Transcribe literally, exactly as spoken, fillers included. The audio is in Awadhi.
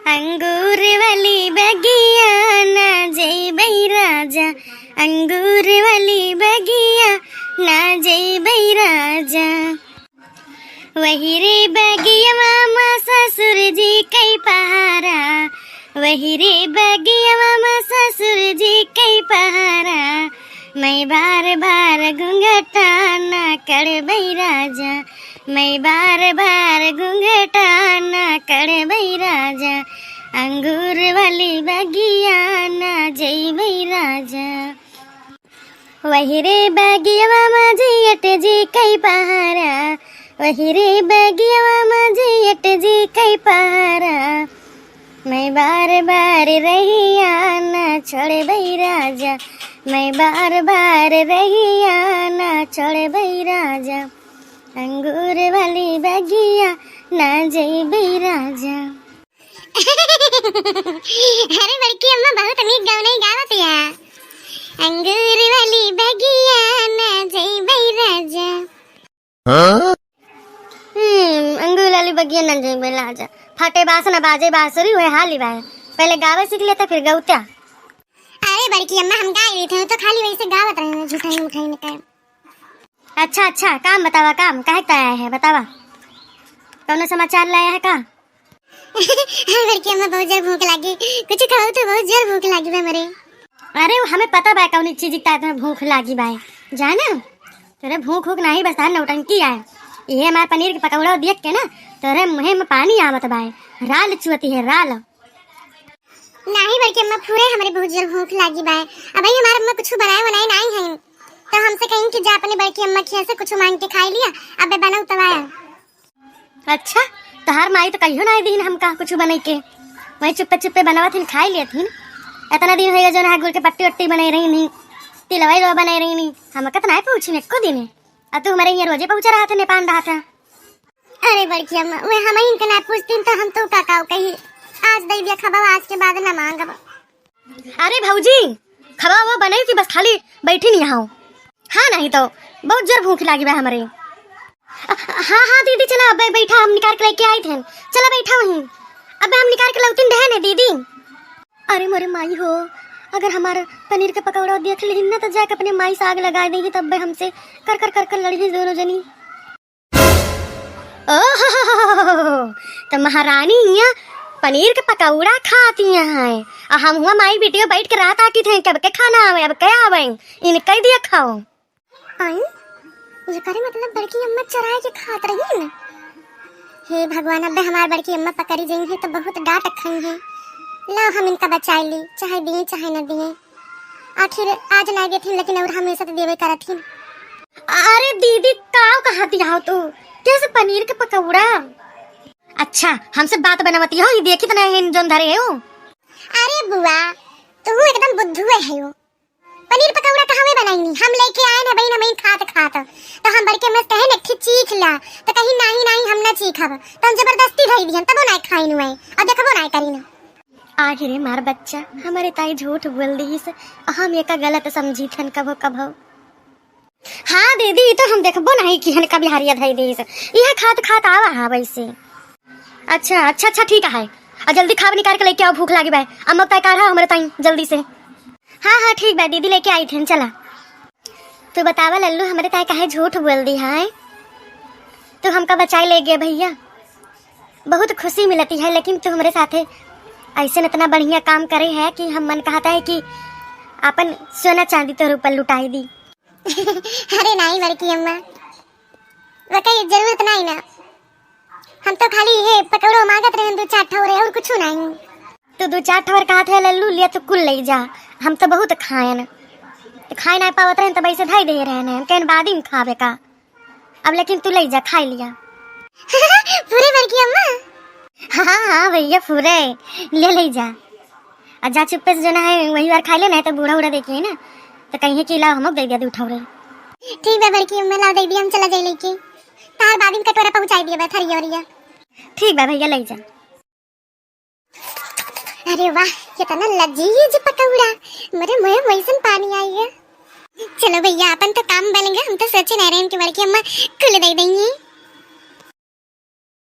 अंगूर वाली बगिया ना जइबै राजा, अंगूर वाली बगिया ना जइबै राजा। वही रे बगियवा मा ससुर जी कई पहारा, वही रे बगियवा मा ससुर जी कई पहारा। मैं बार बार घुंघटा ना कड़बै राजा, मैं बार बार घुंघटा ना कड़बै राजा, अंगूर वाली बगिया ना जइबै राजा। वही रे बगियवा मा जेठ जी कई पहारा, वही रे बगियवा मा जेठ जी कई पहारा। मैं बार बार रहिया ना छोड़बै राजा, मैं बार बार रहिया ना छोड़बै राजा, अंगूर वाली बगिया ना जइबै राजा। अरे बड़की अम्मा, बहुत नीक गवनई गावत या। अंगूर वाली बगिया ना जइबै राजा। हाँ? हम्म, अंगूर वाली बगिया ना जइबै राजा। फटे बाँस ना बाजे बाँसुरी, उहे हाल ही बाय। पहले गावे सीख लेता, फिर गौत्या। अरे बड़की अम्मा, हम गाय रही थे, तो खाली वैसे गावत रहे हैं, झूठाई मुठाई में काम। अच्छा, अच्छा, काम बतावा, काम काहे त आया है, बतावा, कौनो समाचार लाया है का? अरे बड़की अम्मा, बहुत जोर भूख लागी, कुछ खाओ तो, बहुत जोर भूख लागी बा मरे। अरे, वो हमें पता बा कौन चीज का तुम्हें भूख लागी बा, जाना? तोरे भूख भूख नहीं, बस तार नौटंकी आए। ये हमार पनीर के पकौड़ा देख के ना, तोरे मुँहे में पानी आवत बा, राल चुअती है, राल। नाही बड़की अम्मा, फुरे हमरे बहुत जोर भूख लागी बा। अबही हमार अम्मा कुछ बनाए बनाए नाही है, तो हमसे कहीं कि जा अपने बड़की अम्मा खिया से कुछ मांग के खाई लिया, अबे बनाऊ तब आया। अच्छा, तोहार माई तो कहियो नाही दीन हमका कुछ बनाई के, वही चुप्पे चुप्पे बनावत हिन, खाई लेत हिन। इतना दिन होइगा जो ना गुड़ के पट्टी वट्टी बनाई रही नहीं, तिलवा इलवा बनाई रही नहीं, हमका तो नाही पूछी एको दिन। आ तू हमारे यहाँ रोजे पहुँचा रहा था, नेपाल रहा था। अरे बड़की अम्मा, वे हमहिन के ना पूछतीन तो हम तो का काव कही। आज दई दिया खबा, आज के बाद ना मांगब। अरे भौजी, खबा वो बनई थी, बस खाली बैठी नहीं हो। हाँ, नहीं तो बहुत जोर भूख लागी बा हमरे। अ, हाँ, हाँ दीदी, चला अब बैठा, हम निकाल के लेके आई थे। चला बैठा वहीं, अब हम निकाल के लौटिन रहे ने दीदी। अरे मोरे माई हो, अगर हमार पनीर के पकौड़ा देख लिहिन ना तो जाके अपने माई से आग लगाए देही, तब हमसे कर कर कर कर लड़ी दोनों जनी। ओहो, तो महारानी हियाँ पनीर के पकौड़ा खाती हैं, आ हम हुआ माई बिटियो बैठ के राह ताकी थे, कब के खाना आवे, अब क्या आवे, इनका ही दिया खाओ। आई, ये करे मतलब बड़की अम्मा चुराए के खात रही न। हे भगवान, अबे हमार बड़की अम्मा पकड़ी जइहैं तो बहुत डांट खइहैं। लाओ हम इनका बचाए ली, चाहे दिए चाहे न दिए। आखिर आज ना गए थे, लेकिन और हमेशा तो देवे करत ही। अरे दीदी, काव कहती हो तू? कैसे पनीर के पकौड़ा? अच्छा, हमसे बात बनावती हो, ये देखी तो नहीं है जोन धरे हो। अरे बुआ, तू एकदम बुद्धू है हो। पनीर पकौड़ा कहवे बनाईनी, हम लेके आए ना बहिन, हम खात खात, तो हम बड़की अम्मा से कहे न, "एक ठे चीख ला," तो कही, "नाही, नाही, हम ना चीखब," तो हम जबरदस्ती धई दिहन, तबो ना खाइन हुए, और देखबो ना करीन। आखिर हमार बच्चा हमारे ताई झूठ बोल दिहिस, हम एका गलत समझी थन कभो कभो। हाँ दीदी, ई तो हम देखबो नहीं कि हन कभी हरिया धई दिहिस, यह खात खात आवा है वैसे। अच्छा, अच्छा, अच्छा, ठीक है, और जल्दी खाब निकाल के लेके आओ, भूख लागी बा। अम्मा ताई काढ़ा हमरे ताई जल्दी से। हाँ, हाँ, ठीक बा दीदी, लेके आई थन, चला। तू बतावा लल्लू, हमरे ताई काहे झूठ बोल दी है? तू हमका बचाए ले गया भैया, बहुत खुशी मिलती है, लेकिन तू हमरे साथे ऐसे इतना बढ़िया काम करे है कि हम मन कहता है कि अपन सोना चांदी तोर ऊपर लुटाई दी। अरे नाही बड़की अम्मा, वकई जरूरत नाही ना, हम तो खाली ये पकौड़ो मांगत रहे दो चार ठौरे और कुछ नहीं। तू दो चार ठौर कहत है लल्लू, लिया तू कुल ले जा, हम तो बहुत खायन, तो खाए ना पावत रहे तो वैसे धई दे रहे हैं, हम कहन बाद में खावे का। अब लेकिन तू ले जा, खाई लिया। पूरे बड़की अम्मा? हाँ, हाँ भैया, पूरे ले, ले जा। आ जा चुप्पे से जो ना है, वही बार खाई ले, नहीं तो बूढ़ा उड़ा देखिए ना, तो कहीं कि लाओ हमक दे दिया दू ठौरे। ठीक बा बड़की अम्मा, लाओ दे दिया, हम चला जाए लेके। तार बाद में कटोरा पहुँचाई दिया बा, थरिया वरिया। ठीक बा भैया, ले जा। अरे वाह, कितना लजीज पकौड़ा, मेरे मुंह में वैसन पानी आई है। चलो भैया, अपन तो काम बन गया, हम तो सोचे नहीं रहे कि बड़की अम्मा कुल दे देंगी।